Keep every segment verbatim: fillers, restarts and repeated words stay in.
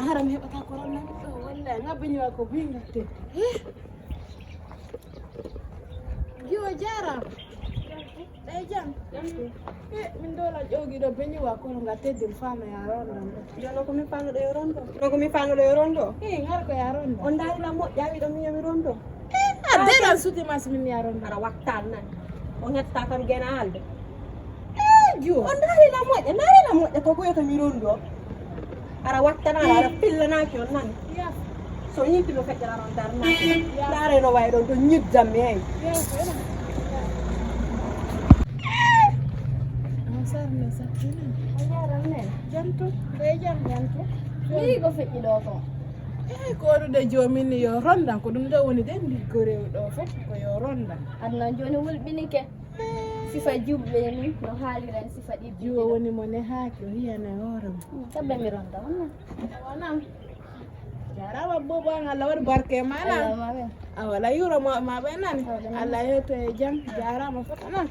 Haram heɓata ko ronnan ɗo, wallahi, nga beñuwa ko buy nga teddi. Eh? Jiwo jaaraama. Ɓe jam. Eh, min ɗo la ƴoogi ɗo beñuwa ko nga teddi mi faano ya rondan ɗo. Jono ko mi faano ɗo yo rondo. Jono ko mi faano ɗo yo rondo. Eh, ngar ko ya ronda. On ndaari la moƴƴa wi ɗo mi yo mi rondo. Eh, a deɗan suti mas min ya ronda. Ara wattan nan. O ŋetta kam gena alde. Eh, jiwo. On ndaari la moƴƴa, ndaari la moƴƴa ko koyo to mi rondo. Ara wattanaa, ara pillanaaki on nani. So ñiiɓi no feƴƴanaa on darnaaki. Ndaaree no wayi ɗon, ɗon ñiddammi, hey. Sarne sakkina. A jaaraama. Jantu, ɓe jam jantu. Ii ko feƴƴi ɗo ko. Eyi ko waɗude joomini yo ronda ko ɗum ɗo woni de ndi gorew ɗo fof ko yo ronda. Aduna jooni wulɓinike. Sifa juɓɓe ni no haaliren sifa ɗiɗɗi. Jiwo woni mo nehaaki o hiyana hoore mum. Tabbe mi ronda on. Wonam. Jaaraama bobo an Allah waɗi barke ma nan. A wala yuro ma ma ɓe nan. Allah yeto e jam jaaraama fof nan.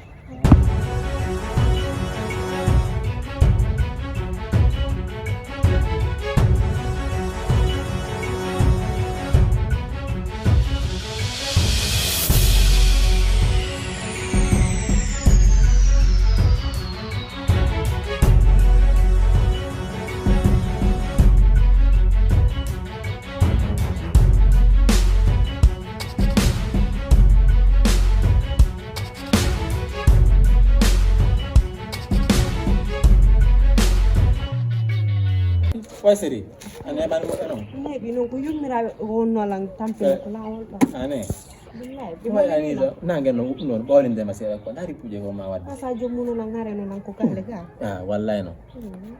Way seri. Ane ɓan mo ɗano. Neeɓi noon ko yummiraaɓe wonno lan tampere ko laawol ɗo. Ane. Billahi. Way ani ɗo nange no noon ɓawlinde ma seeɗa ko dari puuje ko ma wadde. Asa joom muno lan hare no lan ko galle ga. Ah wallahi no.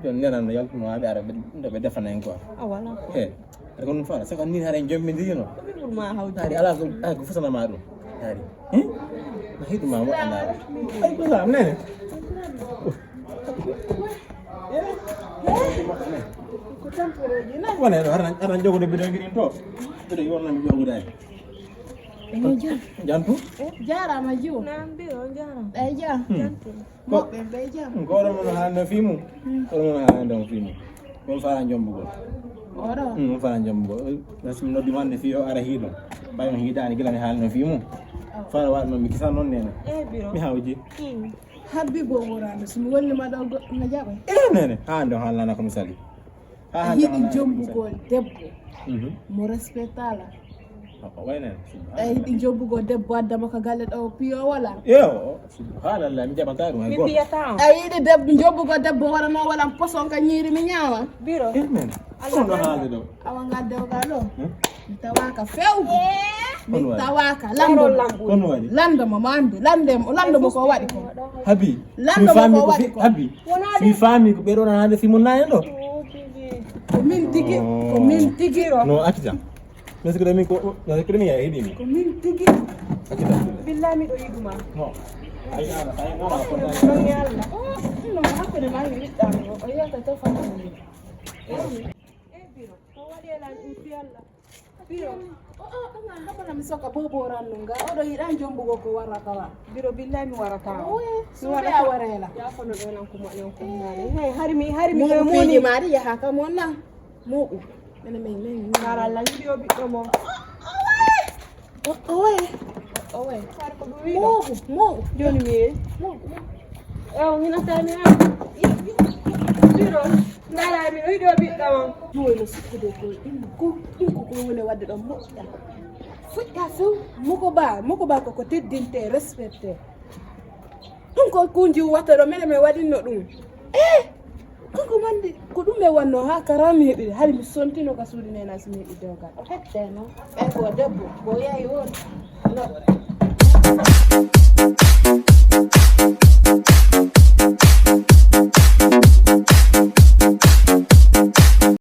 Jon nenan no yaltu no aɓe ara ɓe defana en quoi. A wala. He. Ko ɗum fala saka ni hare jommi ndi no. Ko mi ɓur ma hawde. Ari ala ko ay ko fosana ma ɗum. Ari. Hi? Na hidu ma mo ana. Ay ko sa nene. Ko tampereji na. Wona ɗo hara hara jogo de bidon giɗin to. Bidon yon nan jogo dai. Jantu? Jaaraama jiwo. Naam bi o jaaraama. Ay jam. Jantu. Moɓɓe mbe jam. Ko oɗo mon haalno fii mum. Oɗo mon haalno fii mum. Min fala jombugol. Oɗo. Min fala jombugol. Parce que mi noddi mo hannde fii o ara hiiɗo. Ɓay mi hiidaani gila mi haalno fii mum. Fala waɗ noon mi kisan noon nene. Eh biro. Mi hawji. Habbi bo worano so mi wonni ma ɗo goɗɗo na jaɓa. Eh nene. Haa ndo haalnana ko mi sali. A hiɗi jombugol debbo mo respectala. A hiɗi jombugol debbo addama ka galle ɗo piyo wala. Yo, subhanallah mi jaɓata ɗum hay goto. A yiɗi debbo jombugol debbo waɗano wala poson ka ñiiri mi ñaama. Biro. Ɗum ɗo haalde ɗo. Awa ngal dewgal ɗo. Mi tawaka few. Mi tawaka lando. Kono waɗi. Lando mo mandi lande mo lando mo ko waɗi ko. Habi. Lando mo ko waɗi ko. Habi. Mi faami ko ɓeɗo na hande fi mun na en ɗo. Ko min tigi, ko min tigi. No, acca. Mais c'est que mi ko, mais c'est que mi ya hidi mi. Ko min tigi. Acca. Billahi mi ɗo yiɗuma. No. Ay ana, ay ana ko. No, hakko de mari wiɗɗa. O yata to fa. Eh biro. Ko waɗi e lan ɗum fiyalla. Biro. O o ɗum an haɓana mi soka bobo rannu nga. Oɗo yiɗa jombugo ko warata wa. Biro billahi mi warata. Owe. Mi warata warela. Ya kono ɗo nan kuma ɗon kumnale. Hey, hari mi hari mi mo moni mari ya haka monna. Moɓu. Mene men men. Kara la yiɗi o ɓiɗɗo mo. Owe. Owe. Moɓu moɓu. Joni mi. Moɓu. Ewo mina tani ha. Biro. Ndala mi ɗo yiɗo ɓiɗɗo on. Ɗum woni sukkude ko ɗum ko ɗum ko ko woni wadde ɗon moƴƴa. Fuɗɗa few moko ba moko ba koko teddinte respecte. Ɗum ko kunji watta ɗo mene mi waɗinno ɗum. Eh! Kanko mande ko ɗum mi wanno ha kara mi heɓi hari mi sontino ka suudu nena si mi heɓi dewgal. O hette noon. Ɓay ko debbo ko yayi on. No.